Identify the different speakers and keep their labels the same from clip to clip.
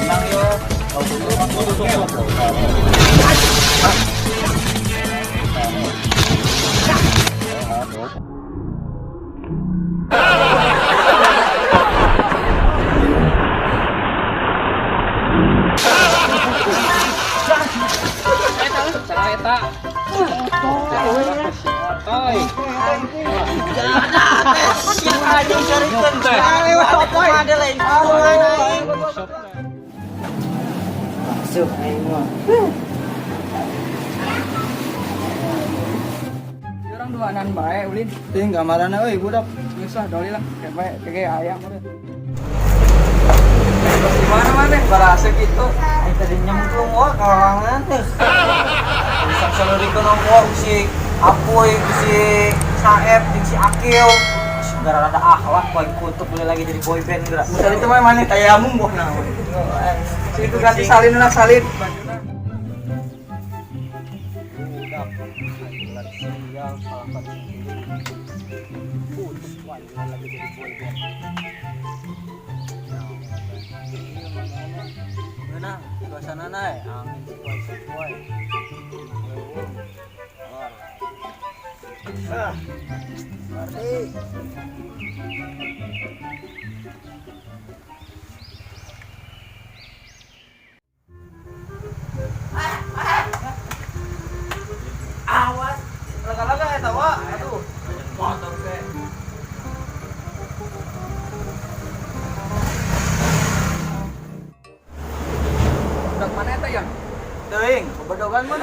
Speaker 1: Menang yo.
Speaker 2: Salah eta. Otoy.
Speaker 1: Anjing carikeun teh. Ada lain.
Speaker 3: Masuk aing mah.
Speaker 2: Orang duanan bae ulin.
Speaker 1: Ting gambaranna euy budak.
Speaker 2: Geus lah doli lah kayak bae kayak ayam udah. Terus di mana mana barasa gitu.
Speaker 3: Aing tadi nyemplung wah kalangan teh. Bisa salurikeun wah si Apoy, si Saep, jeung si Akil. Gara ada akhlak bae kutuk boleh lagi jadi boy band geura.
Speaker 1: Misal itu mah maneh tayamum boh naon.
Speaker 2: Si itu ganti salin lah salin. Bajuna.
Speaker 3: Budak, bulan sial kalapan putus wah lagi jadi boy band. Mana suasana nae angin sepoi-sepoi.
Speaker 1: Ah. Berarti awas, laga-laga eta wa. Aduh. Motor teh.
Speaker 2: Budak mana eta yang?
Speaker 1: Teuing, bebedogan mah.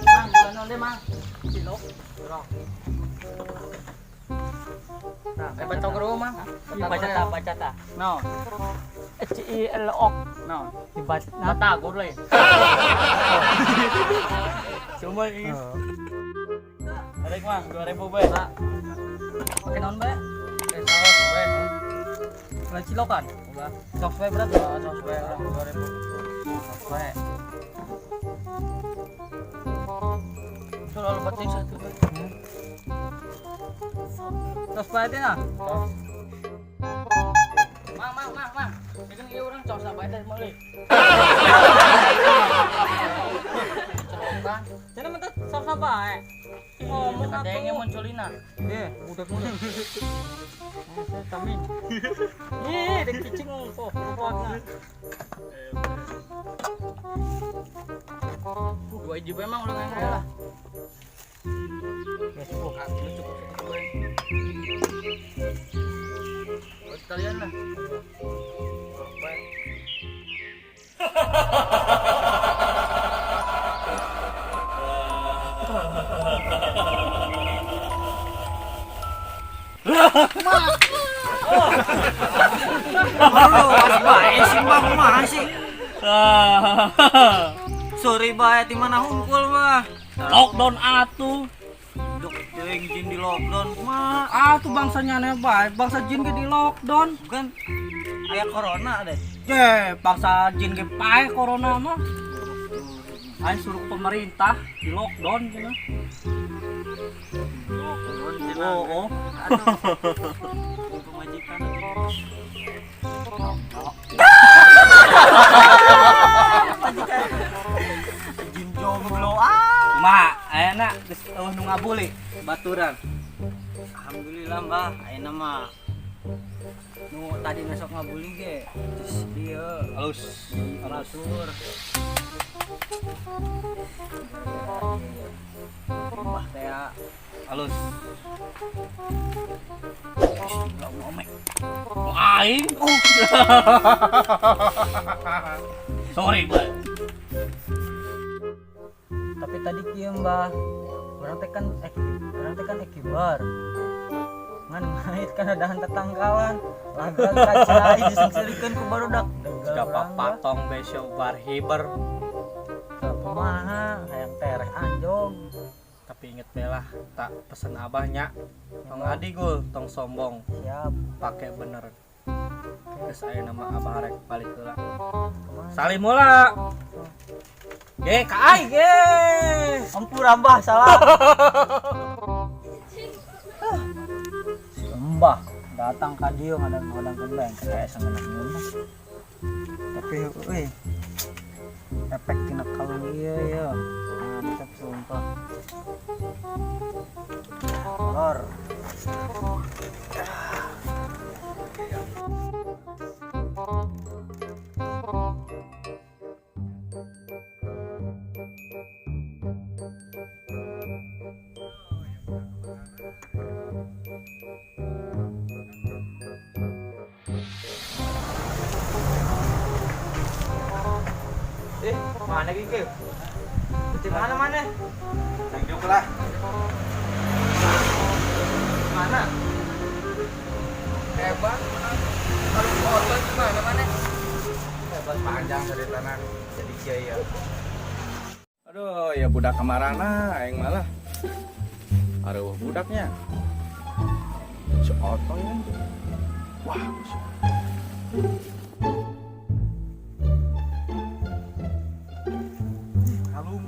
Speaker 3: Mang, bulan deh, Mang. Cilok.
Speaker 2: Nah, eh baca ke rumah.
Speaker 3: Baca ta, baca ta.
Speaker 2: No,
Speaker 3: H I L O.
Speaker 2: no.
Speaker 3: Dibaca.
Speaker 2: Batagor lah.
Speaker 3: Cuma ini. Tarik, Mang, 2000 bae. Pakai naon bae?
Speaker 2: Eh saus bae.
Speaker 3: Lain cilokan.
Speaker 2: Ulah.
Speaker 3: Saus bae berat.
Speaker 2: Saus bae lah 2000.
Speaker 3: Saus bae. Selalu baca satu bae. Saus bae teh nah.
Speaker 2: Saus. Mang, mang, mang, mang. Ini ieu urang saus bae teh meuli. Celokan.
Speaker 3: Cenah mah teh saus bae. Ngomong
Speaker 2: Kadenge
Speaker 3: atuh.
Speaker 2: munculina.
Speaker 3: Eh, budak muda. Saya tamin. Ih, dek cicing kok kuatna.
Speaker 2: Dua hiji bae mang ulah ngan lah.
Speaker 3: Ya cukup.
Speaker 2: Ah, lu cukup cukup bae. Buat kalian lah. Bae.
Speaker 3: Bae sih mah kumaha sih? Sore bae di mana hungkul mah.
Speaker 2: Lockdown atuh.
Speaker 3: Dok teuing jin di lockdown kumaha?
Speaker 2: Atuh bangsa nyane bae, bangsa jin ge di lockdown.
Speaker 3: Bukan aya corona deh.
Speaker 2: Je, bangsa jin ge paeh corona mah. Aing suruh pemerintah di lockdown cenah.
Speaker 3: Lockdown cenah.
Speaker 2: Oh, oh.
Speaker 3: Aduh. Pemajikan. Majikan. Jin jomblo ah.
Speaker 2: Ma, ayeuna geus eueuh nu ngabuli baturan.
Speaker 3: Alhamdulillah mbah, ayeuna mah nu tadi besok ngabuli ge terus ieu
Speaker 2: Halus.
Speaker 3: batur. Mbah teh
Speaker 2: Halus. Oh, aing. Oh. Sorry, Mbak.
Speaker 3: Tapi tadi kieu Mbah. Urang teh kan ekibar. Ngan ngait kana dahan tetangkalan. Lagang ka cai disengserikeun ku barudak.
Speaker 2: Jika patong besok bar hiber.
Speaker 3: Kumaha hayang tereh anjog.
Speaker 2: Tapi inget belah tak pesen abahnya. Tong adigul, tong sombong.
Speaker 3: Siap.
Speaker 2: Pakai bener. Geus aya nama abah rek balik heula. Salim heula. Ge ka aing ge.
Speaker 3: Ampura Mbah salah. Si Mbah datang ka dieu ngadang-ngadangkeun bae kayak sangeunah. Tapi euy efek tina kalung ieu ya. Mantap sumpah. Lor. Eh, mana Kiki? Di mana mana?
Speaker 1: Nangjuk lah.
Speaker 3: Mana?
Speaker 1: Hebat. Kalau kotor gimana mana? Hebat panjang dari tanah jadi kiai ya.
Speaker 4: Aduh, ya budak kamarana aing malah. Aduh, budaknya. Si Otoy kan. Wah, kalung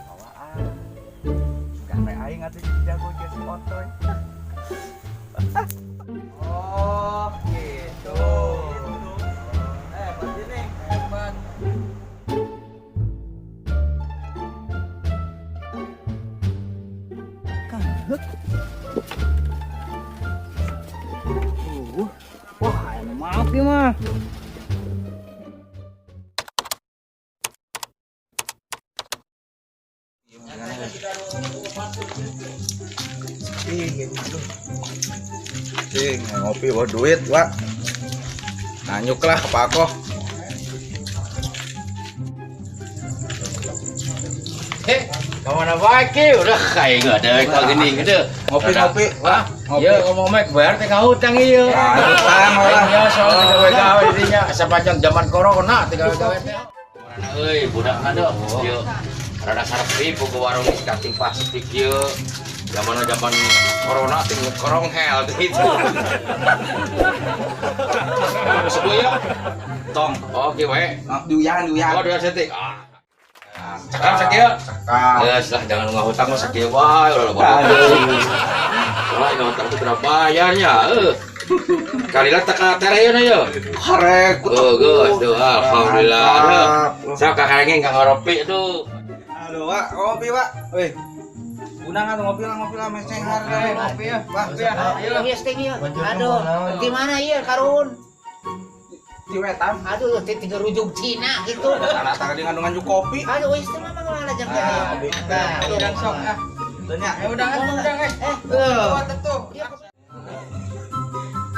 Speaker 4: bawaan. Sudah aing atuh jadi jago jeung si Otoy.
Speaker 1: Oh, gitu. Hebat ini, hebat.
Speaker 2: Wah, maaf ya mah.
Speaker 4: Cing, ngopi bawa duit, Wak. Nanyuk lah ke Pakoh.
Speaker 5: Kemana bae udah kayak nggak ada kalau gini gitu.
Speaker 4: Ngopi-ngopi, Wak. Ngopi.
Speaker 5: Ya ngomong mek bayar teh hutang ieu.
Speaker 4: Hutang lah.
Speaker 5: Ya soal gawe-gawe dirinya sepanjang zaman corona tinggal gawe teh. Corona euy budak ada. Ieu rada sarepi ke warung kating plastik ieu. Zaman-zaman corona tinggal korong hel gitu. Sebuah ya.
Speaker 4: Tong.
Speaker 5: Oh, kieu wae.
Speaker 4: Diuyahan, diuyahan.
Speaker 5: Oh, dua setik. Ah. Cakap sakieu.
Speaker 4: Cakap.
Speaker 5: Ya, lah jangan ngahutang mah sakieu wae ulah loba. Wah, ngahutang teh berapa bayarnya? Kalilah teh ka tere yeuna ye.
Speaker 4: Karek.
Speaker 5: Oh, geus tuh alhamdulillah. Sok kakarengeng ka ngopi tuh.
Speaker 4: Aduh, Wak, ngopi, Wak. Weh. Unang atuh ngopi lah, meseng hari ngopi ya. Wah, ya.
Speaker 6: Ayo ieu. Aduh, gimana ieu karun?
Speaker 4: Di wetan.
Speaker 6: Aduh, tiga rujuk Cina gitu.
Speaker 4: Rata di ngandungan ju kopi.
Speaker 6: Aduh, wis teh mah mana jang
Speaker 4: Kopi.
Speaker 1: Udang sok ah.
Speaker 4: Tanya.
Speaker 1: Ya udang ah, udang eh. Tuh.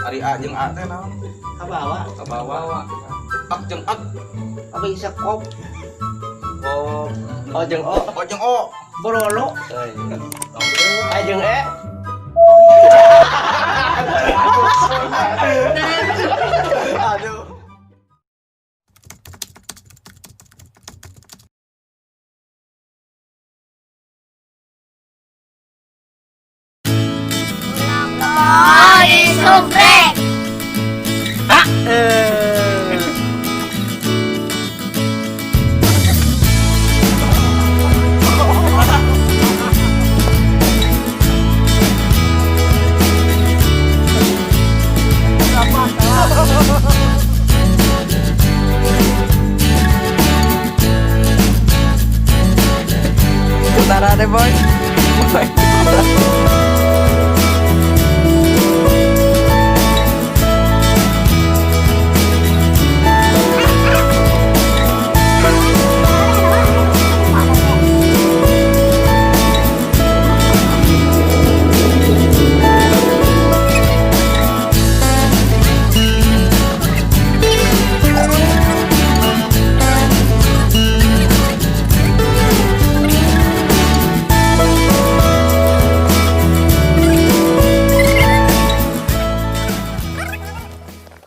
Speaker 4: Ari A jeung A teh naon?
Speaker 6: Ka bawah.
Speaker 4: Ka bawah. Ak jeung ak.
Speaker 6: Apa bisa kop?
Speaker 4: Oh, O jeung O. O jeung O.
Speaker 6: Borolo.
Speaker 1: A jeung E.
Speaker 4: Aduh.
Speaker 7: Subrek.
Speaker 1: Tara deh, boy. Boy.